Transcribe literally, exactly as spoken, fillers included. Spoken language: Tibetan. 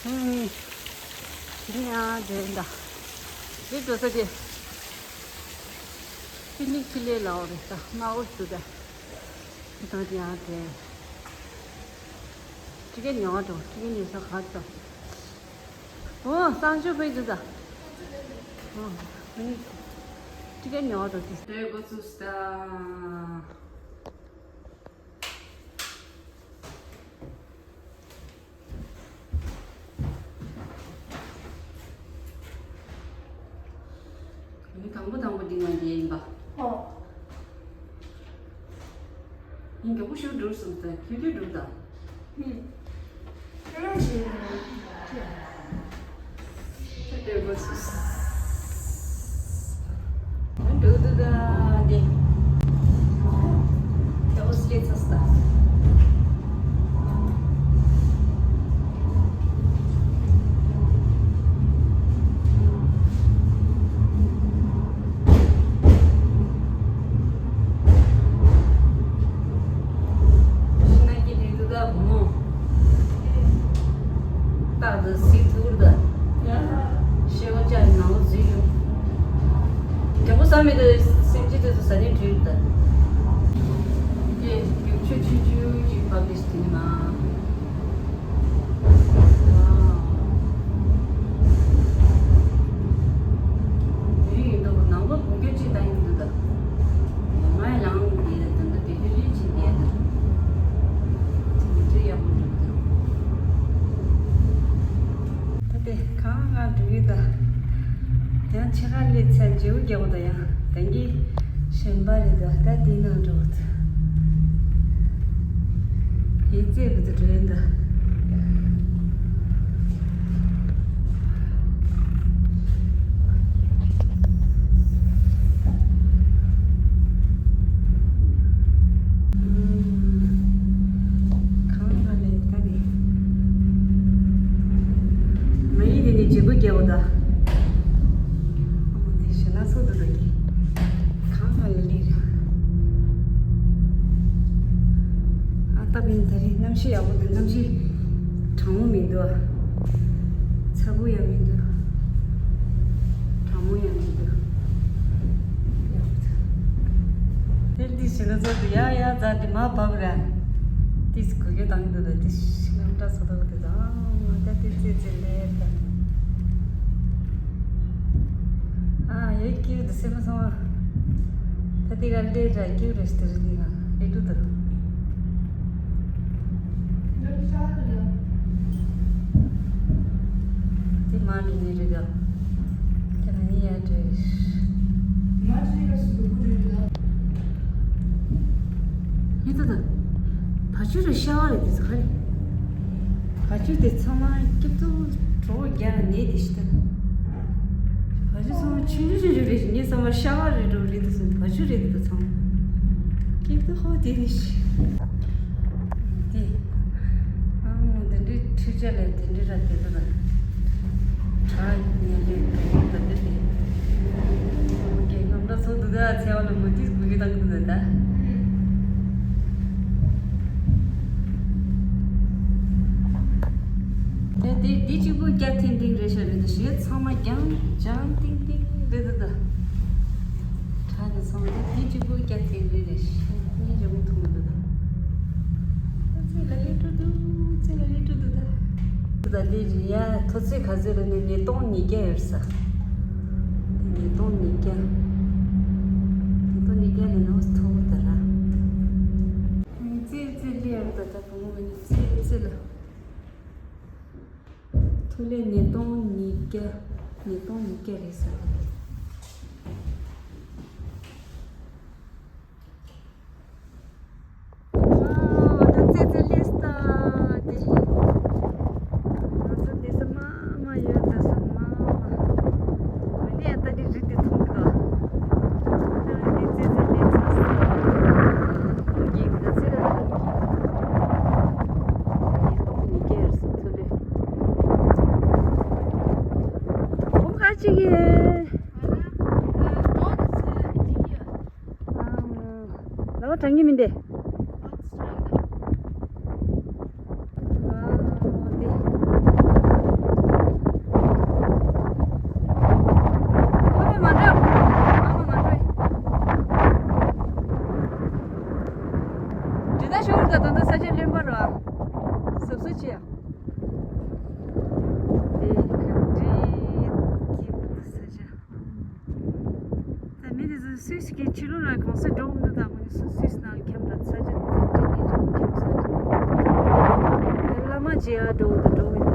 ཨེ། དེ་ནས་ཨ་དེ་འདྲ། དེ་འགྲོ་ས་དེ། ཕི་ནི་ཁི་ལེ་ལའོ་རེད་ད། མ་འོ་སུ་ད། དེ་དང་དེ་ཨ་དེ། ཁྲི་ཀའི་ཉོ་བ་འགྲོ། ཁྲི་ཀའི་ཉོ་ས་ག་ཚོད། ཨོ་སང་ཞོ་ཕེ་ཇུ་ད། ཨོ། ཕི་ནི་ཁྲི་ཀའི་ཉོ་བ་འགྲོ་དེ། དེ་འགོ་ཚུགས་ད། ཡིན། དང་པོ་དང་པོ་འདི་ང་འདི་ཡིན་པ། ཨོ། ཡིན། མགྱོགས་པོ་ཞིག་འགྲོ་སོང་ད། ཁྱོད་ཁྱོད་འགྲོ་ད། ཨུ། ཁྱོད་རང་ཞིག་འགྲོ། ཁྱོད་འགྲོ་སོང་། འགྲོ་འདུག་ག་འདི། ཁྱེད་ཨོ་སི་ཀྲི་ཚ་སྟ། ཤི་ན་ཀི་ལི་འདུག་ག་བུ་མོ། རྟག་ཏུ་གཟིགས་ཐུབ་ཀྱི་རེད་ད། ཤེས་བ་ཅག་ནང་ལོགས་གཟིགས་ཡོང་། རྒྱལ་པོ་བསམ་མེད་དུ་སེམས་ཅན་དེ་ཚོ་ཟ་ནས་བྲོས་ད། ཀྱེ་རྒྱུག་ཆུ་ཆུང་ཆུང་ཅིག་བབས་ཏེ་དེ་ནི་མ། དེ་རིང་ཡིན་མདོག་ནང་ལོགས་དགུན་ཁྱོད་ཅིག་ད་ཡིན་འདུག་ད། ང་ཡང་ལངས་འདི་ད་ད་དེ་ལྷོད་ལྷོད་ཅིག་བསྡད་ད། དེ་ཡག་པོ་འདུག་ད། ད་དེ་གང་ང་འགྲོ་ཡི་ད། ཡང་ཕྱི་ཁ་སླེབས་ཚར། བརྗེ་པོ་རྒྱག་པ་ད། ཡང་ད་གིན་གཞན་པ་རེད་ད། ད་དེ་ནང་འགྲོ་ད། ཡིག་རྩིས་ཀྱི་དུ་འགྲོ་ཡིན་ད། གང་ལ་ལས་ད་ནི། མ་ཡིན་དེ་ནི་བརྗེ་པོ་རྒྱག་པ་ད། ཨ་མ་དེ་ཞེ་ན་ཚོགས་འདུག་ད་གི། གང་ལ་ལས་ར། ཨ་སྟབས་ཡིན། ད་རེས་གནམ་གཤིས་ཡག་པོ་འདུག་གནམ་གཤིས་གྲང་མོ་མི་འདུག་ཚ་པོ་ཡང་མི་འདུག་གྲང་མོ་ཡང་མི་འདུག་ཡག་པོ་འདུག་དེ་འདི་ཞེ་ན་ཚོགས་འདུག་ཡ་ཡ་ཛ་འདི་མ་བབ་ར། ཏིས་གུ་གུ་བཏང་གི་འདུག་ད་ཏིས་ཤི་ང་འདྲ་སོ་ད་གི་འདུག་ད་ང་ད་ཏིས་ཙི་ཙི་ལས་ད། ཨ་ཡོད་ཀྱི་འདུག་སེམས་མ་སོང་ཨ། ད་ཏི་ག་ལས་ད་ཀྱི་རེ་སྟེར་འདི་ག་ལས་འདུག་ད། དེ་མ་འགྲོ་ནི་རེད་ད། དེ་མ་ནི་ཡ་འདྲེ། མ་ཅི་ག་སུ་འགྲོ་གི་རེད་ད། ཡིན་ད་ད། བ་ཕྱུགས་རེད་ཤ་བ་རེད་དེ་ཚོ་ག་རེད། བ་ཕྱུགས་དེ་ཚང་མ་སྐྱིད་སྡུག་གྲོགས་རྒྱ་ནས་དེ་ཞིག་ད། བ་ཕྱུགས་ཚང་མ་ཆུང་ཆུང་ཆུང་ཆུང་རེད་ཞིག་ངས་བསམ་པར་ཤ་བ་རེད་འགྲོ་རེད་དེ་ཚོ་བ་ཕྱུགས་རེད་དེ་ད་ཚང་མ། སྐྱིད་སྡུག་ཧོ་དེ་རེད་ཞིག་དེ། ཨང་འདི་འདྲའི་འཕྲུལ་ཆས་ལས་དེ་འདྲའི་ར་དེ་ཚོ་དང་། གྲ་ཉལ་ལས་དེ་ད་འདི་དེ། ཨོ་ཀེ་ང་འདྲ་ཚོ་འདུག་ད་ཚེ་བ་ལ་མུ་ཏིག་གུ་གི་བཏང་གི་འདུག་ད། དེ་དེ་འདི་གཅིག་པུ་རྒྱ་ཐིང་ཐིང་རེད་ཤག་རེད་ད་ཞེས་ཚང་མ་རྒྱང་རྒྱང་ཐིང་ཐིང་རེད་ད་ད། གྲ་དེ་ཚང་མ་དེ་འདི་གཅིག་པུ་རྒྱ་ཐིང་ཐིང་རེད་ཤག་གཉིས་རེ་མོ་མཐོང་གི་འདུག་ད། ད་ཚེ་ལ་ལས་འགྲོ་འདུག་ཚེ་ལ་ལས་འགྲོ་འདུག་ད། ད་འདི་རི་ཡ་མཐོ་ཚད་ག་ཚོད་རེད་ནི་ཉིས་སྟོང་ཉིས་བརྒྱ་ཡོད་ས། ཉིས་སྟོང་ཉིས་བརྒྱ། ཉིས་སྟོང་ཉིས་བརྒྱ་ལས་ནོ་མཐོ་བོ་ད་ར། ཙི་ཙི་ལི་ཡར་ད་ད་བུ་མོ་གི་ནི་ཙི་ཙི་ལ། ཐུ་ལེ་ཉིས་སྟོང་ཉིས་བརྒྱ། ཉིས་སྟོང་ཉིས་བརྒྱ་རེད་ས། ཨ་ད་ཙི་ཙི་ལི་སྟ་དེ། ང་ཚོ་དེ་ས་མ་མ་ཡོད་ད་ས་མ་མ། ཨ་ནི་ཨ་ད་དེ་རི་དེ་མཐོང་གི་འདུག་ཨ་ནི་ཙི་ཙི་ལི་ཙི་ས། ཁོང་གིས་ད་ཙི་ལི་ལ་ཁོང་གིས་ཉིས་སྟོང་ཉིས་བརྒྱ་ཡོད་ས་ཐུ་ལེ། ཁོང་ཁ་ཅིག་གིས། ལ་བ་དྲང་གི་མིན་ཏེ། ཨ་འོ་དེ། ད་ད་ད་ས་ཆ་ལྷུན་པ་ར། སབ་སུ་ཆེ་ཡ། དེ་ག་འདྲའི་ཁྱད་པར་ས་ཆ། ད་མི་དེ་ཚོ་སུད་སི་གི་ཕྱི་ལོགས་ལ་གང་སར་འགྲོ་མི་འདུག་ད་ཁོ་ནི་སུད་སི་ནང་ལ་ཁྱམས་དང་ས་ཆ་དེ་འདྲ་ངེས་ཅན་ཁྱམས་ས་ཆ། དེ་བླ་མ་མཇལ་ཡ་འགྲོ་འདུག་འགྲོ་གི་